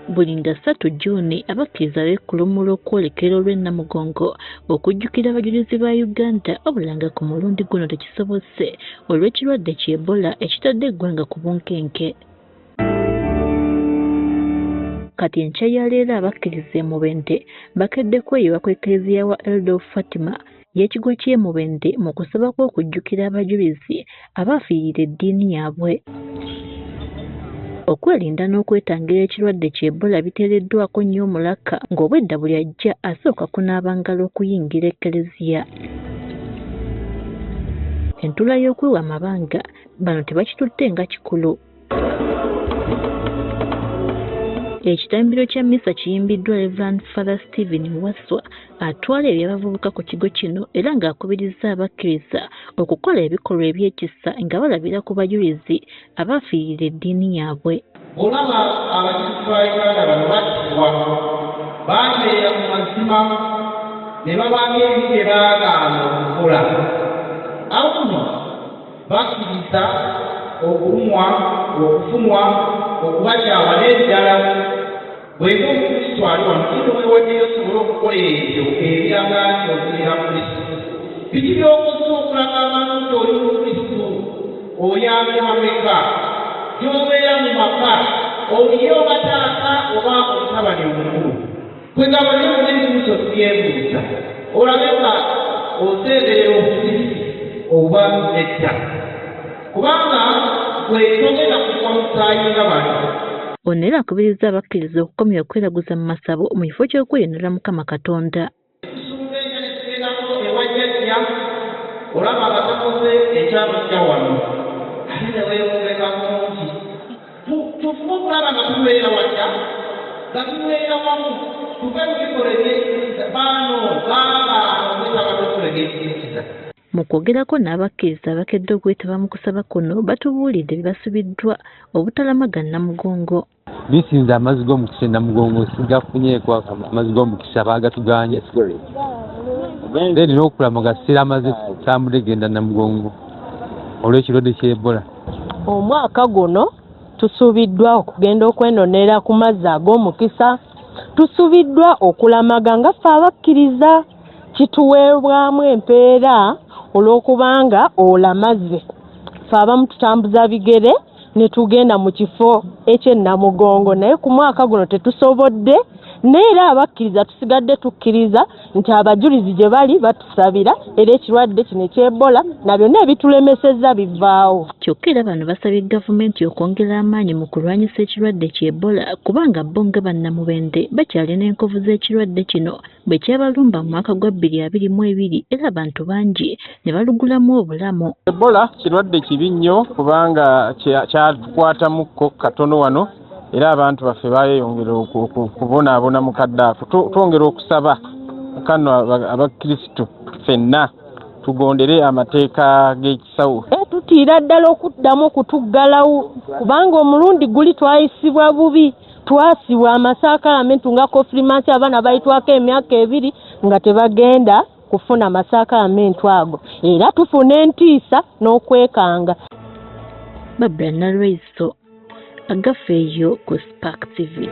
Buli nga 3 June abakkiriza beekulumula okwolekera olw'e Namugongo okujjukira abajulizi ba Uganda, wabula nga ku mulundi guno tekisobose olw'ekirwadde ki Ebola ekitadde eggwanga ku bunkenke. Kati enkya ya leero abakkiriza e Mubende bakedde kweyiwa ku Eklezia wa Elder of Fatima y'ekigo ky'e Mubende mu kusaba kw'okujjukira abajulizi abaafiirira eddiini yaabwe. Okwerinda n'okwetangira ekirwadde ki Ebola biteereddwako nnyo omulaka ng'obwedda buli ajja asooka kunaaba ngalo okuyingira Eklezia. Entula y'okwewa amabanga bano tebakitutte nga kikulu. Ekitambiro kya mmisa kiyimbiddwa Rev. Father Stephen Wasswa atwala eby'abavubuka ku kigo kino era ng'akubirizza abakkiriza okukola ebikolwa eby'ekisa nga balabira ku bajulizi abaafiirira eddiini yaabwe. Olaba abajulizi ba Uganda bano battibwa, baanywerera ku mazima ne babaako ebibi bye baagaana okukola. Awo nno bakkiriza okulumwa, okufumwa, okubakyawa n'ebirala. Bw'oba Omukristo ali wano, kino weewaddeyo osobole okukola ebyo ebiraga nti ojulira Kristo. Biki by'okoze okulaga abantu nti oli Mukristo? Oyambye bameka? Gy'obeera mu maka, oliyo oba taata oba omutabani omukulu? Kwegamba bino byonna ebibuuzo tubyebuuza olabe nga osemberera Obukristo oba nedda. Kubanga ggwe togenda kuyiwa musaayi nga bano. Ono era akubirizza abakkiriza okukomya okweraguza mu masabo mu kifo ky'okweyonola Mukama Katonda. Tusumba enkya ne tugendako ewa jjajja olaba nga takoze ekyamujja wano ate ne weewombeeka bulungi. Tufube okulaba nga tubeera watya? Nga tubeera wamu, tuve mu bikolwa eby'ekizikiza. Bano baagaana okwetaba mu bikolwa eby'ekizikiza. Mu kwogerako n'abakkiriza abakedde okwetaba mu kusaba kuno batubuulidde bye basubiddwa obutalamaga Namugongo. Bisinze amazzi g'omukisa e Namugongo sigafunyeeko, amazzi g'omukisa baagatuganye. Then n'okulamaga siramaze tambudde genda Namugongo olw'ekirwadde kya Ebola. Omwaka guno tusuubiddwa okugenda okwenonera ku mazzi ag'omukisa, tusuubiddwa okulamaga nga ffe abakkiriza kituweebwamu empeera olw'okubanga olamaze. Ffe abamu tutambuza bigere ne tugenda mu kifo eky'e Namugongo, naye ku mwaka guno tetusobodde, naye era abakkiriza tusigadde tukkiriza nti abajulizi gye bali batusabira era ekirwadde kino ekya Ebola na byonna ebitulemesezza bivaawo. Kyokka era bano basabye gavumenti okwongera amaanyi mu kulwanyisa ekirwadde ki Ebola kubanga bo nga bannamubende bakyalina enkovu z'ekirwadde kino bwe kyabalumba mu mwaka gwa 2022 era abantu bangi ne balugulamu obulamu. Ebola kirwadde kibi nnyo kubanga kyatukwatamuko katono wano era abantu baffe baayeyongera okubonaabona mu kadde ako. Twongera okusaba kano abakristu ffenna tugondere amateeka g'ekisawo. Tutiira ddala okuddamu okutuggalawo kubanga omulundi guli twayisibwa bubi, twasibwa amasakalamentu nga konfirimansi, abaana bayitwako emyaka 2 nga tebagenda kufuna masakalamentu ago, era tufuna entiisa n'okwekanga. Barbara Nalweyiso, Agafeeyo ku Spark TV.